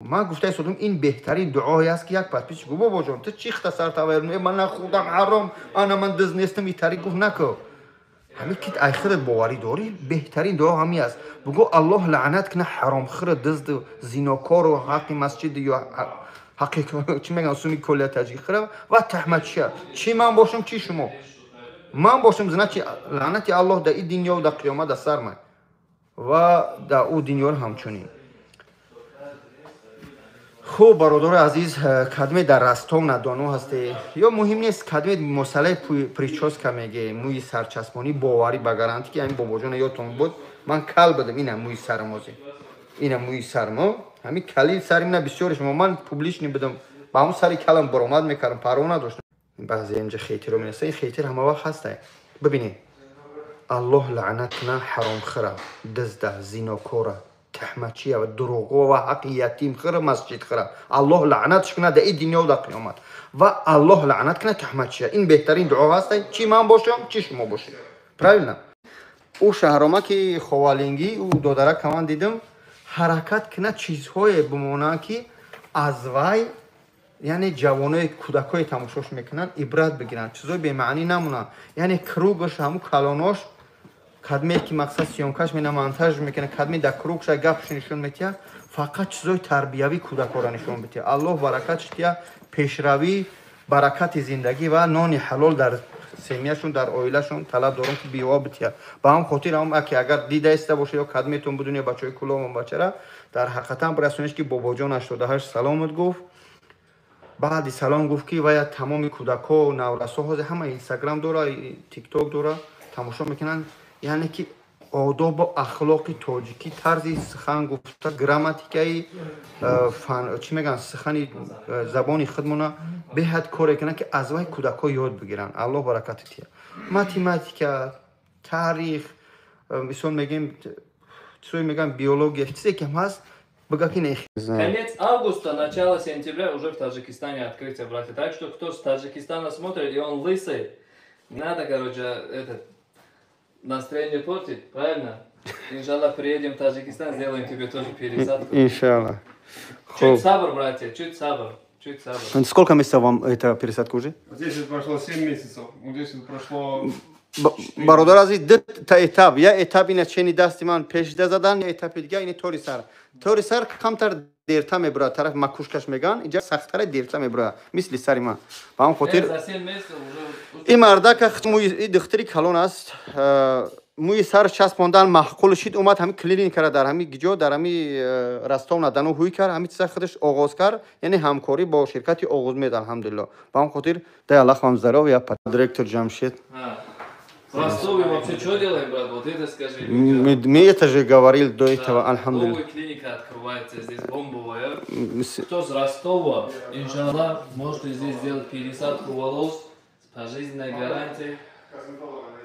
Ман гуфта истодам, ин беҳтарин дуое аст, ки як подписчик гуфт: «Бобоҷон, ту чӣ хта сар тавайр? Ман нахӯрдам, ҳаром, ана ман диз нестам». Итари гуфт нако, ҳамин ки ай худат боварӣ дорӣ, беҳтарин дуо ҳамин аст. Бугӯ: «Аллоҳ лаънат кина ҳаромхӯра, дизду зинокору ҳаққи масҷиди ё ҳаққи чӣ мегӯян, суми колия таҷик хӯра ва таҳматчия». Чӣ ман бошам, чӣ шумо ман бошам, значит, лаънати Аллоҳ дар ин дунё, дар қиёмат дар сар май ва дар ӯ дунёро ҳамчунин. Хуб, бародари азиз, кадме дар Ростов на Дону ҳасте ё муҳим нест, кадме масъалаи прическа меге, мӯи сарчаспонӣ, боварӣ ба гарантӣ, ки ҳамин бобоҷона ёдтон буд, ман кал будам. Ина мӯи сармозе, ина мӯи сармо, ҳамин кали сари мина бисёри шумо. Ман публичный будам, ба ҳамун сари калам баромад мекардам, парво надоштам. Баъзе инҷа хейтеро менеста, ин хейтер ҳама вақт ҳаста. Бибинед: «Аллоҳ лаънат куна ҳаромхӯра, дизда, зинокора, таҳматчия ва дурӯғгӯ ва ҳаққи ятимхӯра, масҷидхӯра. Аллоҳ лаънатш кунад дар ин дунё, дар қиёмат, ва Аллоҳ лаънат кунад таҳматчия». Ин беҳтарин дуо ҳаста, чӣ ман бошам, чӣ шумо бошед, правильно? Ӯ шаҳрома ки ховалингӣ, ӯ додарака ман дидам, ҳаракат кунад, чизҳое бимонанд, ки аз вай, яъне ҷавонои кӯдакое тамошош мекунанд, ибрат бигиранд, чизҳои бемаънӣ намонанд. Яъне кругаш ҳамун калонош, кадме ки мақсад съёмкаш мена, монтаж мекунад, кадме дар кругша гапш нишон метиҳад, фақат чизҳои тарбиявӣ кӯдакҳоро нишон битиҳад. Аллоҳ баракатш тиҳад, пешравӣ, баракати зиндагӣ ва нони ҳалол дар семьяшон, дар оилашон талаб дорам, ки биёва битиҳад. Ба ҳам хотир ҳам ки агар дида иста боша ё кадметон будун ё бачаҳои куломон бачара дар ҳақиқатан бирасонеш, ки бобоҷон 88 саломат гуфт. Баъди салом гуфт, ки вая тамоми кӯдакҳо, наврасо ҳозир ҳама Инстаграм дора, Тикток дора, тамошо мекунанд. Яъне ки одобу ахлоқи тоҷикӣ, тарзи сухан гуфта, грамматикаи чӣ мегӯянд, сухани забони худмона беҳад коре кунанд, ки аз вай кӯдакҳо ёд бигиранд. Аллоҳ баракати тиҳад. Математика, таърих, мисол мегӯем, чизое мегӯям, биология, чизе ки ҳам ҳаст, бигӯ ки не. Конец августа, начало сентября уже в Таджикистане открытие, братья. Так что, кто с Таджикистана смотрит и он лысый, не надо, короче, этот, настроение портить, правильно? Иншаллах, приедем в Таджикистан, сделаем тебе тоже пересадку. Иншаллах. Чуть сабр, братья, чуть сабр. Чуть сабр. Сколько месяцев вам эта пересадка уже? Здесь прошло 7 месяцев. Вот здесь прошло. Бародар азиз, ду та этап: я этап ина чени дасти ман пешида задан, я этапи дига ини тори сар. Тори сар камтар дерта мебурад, тараф макушкаш меган, инҷа сахттара, дерта мебурад, мисли сари ман. Ба ҳам хотир За 7 месяцев уже. Ин мардака мӯи духтари калон аст, мӯи сар часпондан маъқул шид, омад ҳами клиникара дар ҳами гиҷо, дар ҳами Ростов на Дону ҳуй кард, ҳами чиза худаш оғоз кард, яъне ҳамкорӣ бо ширкати Оғузмед, алҳамдулилло. Ба ҳам хотир дай Аллах вам здоровья, директор Ҷамшед. В Ростове вообще что делаем, брат? Вот это скажи. Мы это же говорил до этого, Да, алхамдулиллах. новая клиника открывается здесь, бомбовая. Кто с Ростова, иншаллах, можете здесь сделать пересадку волос с пожизненной гарантией.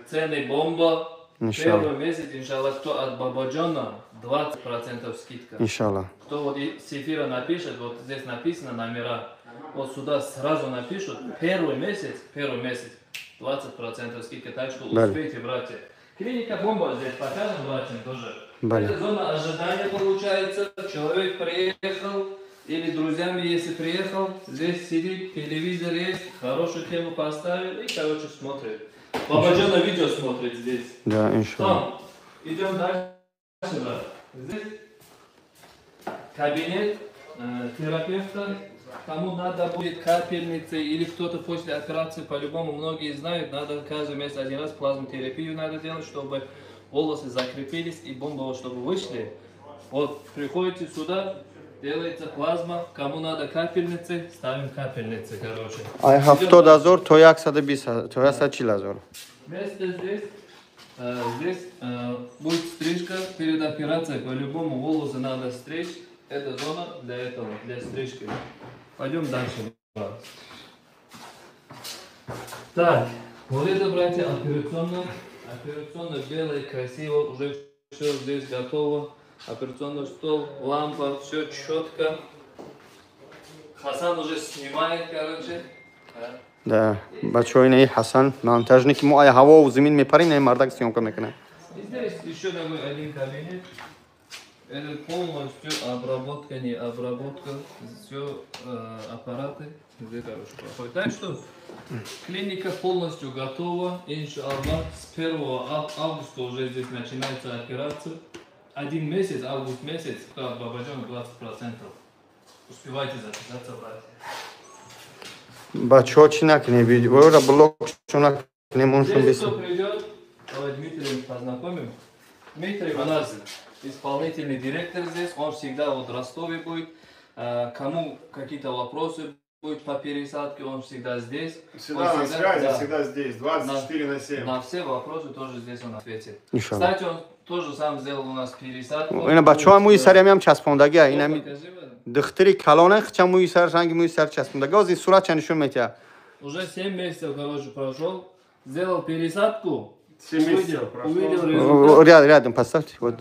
Цены бомба. Иншаллах. Первый месяц, иншаллах, кто от Бабаджана, 20% скидка. Иншаллах. Кто вот и с эфира напишет, вот здесь написано номера, вот сюда сразу напишут, первый месяц, 20% скидка, так что Бале. Успейте, братья. Клиника бомба, здесь покажем братьям тоже. Бале. Это зона ожидания получается, человек приехал, или друзьями если приехал, здесь сидит, телевизор есть, хорошую тему поставил и, короче, смотрит. Бабаджана видео смотрит здесь. Да, иншаллах. Том, идем дальше, брат. Здесь кабинет терапевта. Кому надо будет капельницы или кто-то после операции, по-любому многие знают, надо каждый месяц один раз плазмотерапию надо делать, чтобы волосы закрепились и бомба, чтобы вышли. Вот приходите сюда, делается плазма, кому надо капельницы, ставим капельницы, короче. Ай Идем 70 дальше. ҳазор то 120, то 140 ҳазор. Место здесь, здесь будет стрижка перед операцией. По-любому волосы надо стричь. Это зона для этого, для стрижки. Пойдем дальше, брат. Так, вот это, братья, операционная. Операционная белая, красиво, уже все здесь готово. Операционный стол, лампа, все четко. Хасан уже снимает, короче. Да. Да, бачаҳо, инаи Ҳасан монтажник мо, ай ҳавову зимин мепарин, ай мардак съёмка мекунад. И здесь еще такой один кабинет. Это полностью обработка, не обработка, все аппараты везде, короче, проходят. Так что клиника полностью готова. Иншаллах, с 1 августа уже здесь начинается операция. Один месяц, август месяц, от Бабаджана 20%. Успевайте записаться, братья. Бачаҳо, чӣ накунем, видеоро блок накунем, оншон. Здесь кто придет, давай Дмитрием познакомим. Дмитрий у нас исполнительный директор здесь, он всегда вот в Ростове будет. Кому какие-то вопросы будет по пересадке, он всегда здесь. Всегда Он на связи, да, всегда здесь, 24 на 7. На все вопросы тоже здесь он ответит. Иншаллах. Кстати, он тоже сам сделал у нас пересадку. Ина, бачаҳо, мӯи сари ҳам часпондагия инами. Покажи в этом. Духтари калона хча мӯи сар, ранги мӯи сар часпондаги. Ҳозир суратча нишон метиҳад. Уже 7 месяцев, короче, прошел. Сделал пересадку. 7 месяцев Увидел, прошло. увидел результат. Рядом, рядом поставьте. Вот,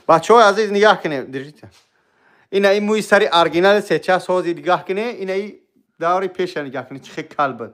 бачаҳои азиз, нигаҳ кунед, держите. Ина, ин мӯи сари оригинали сейчас. Ҳозир нигаҳ кунед, ина, и даври пеша нигаҳ кунед, чӣ хел кал буд.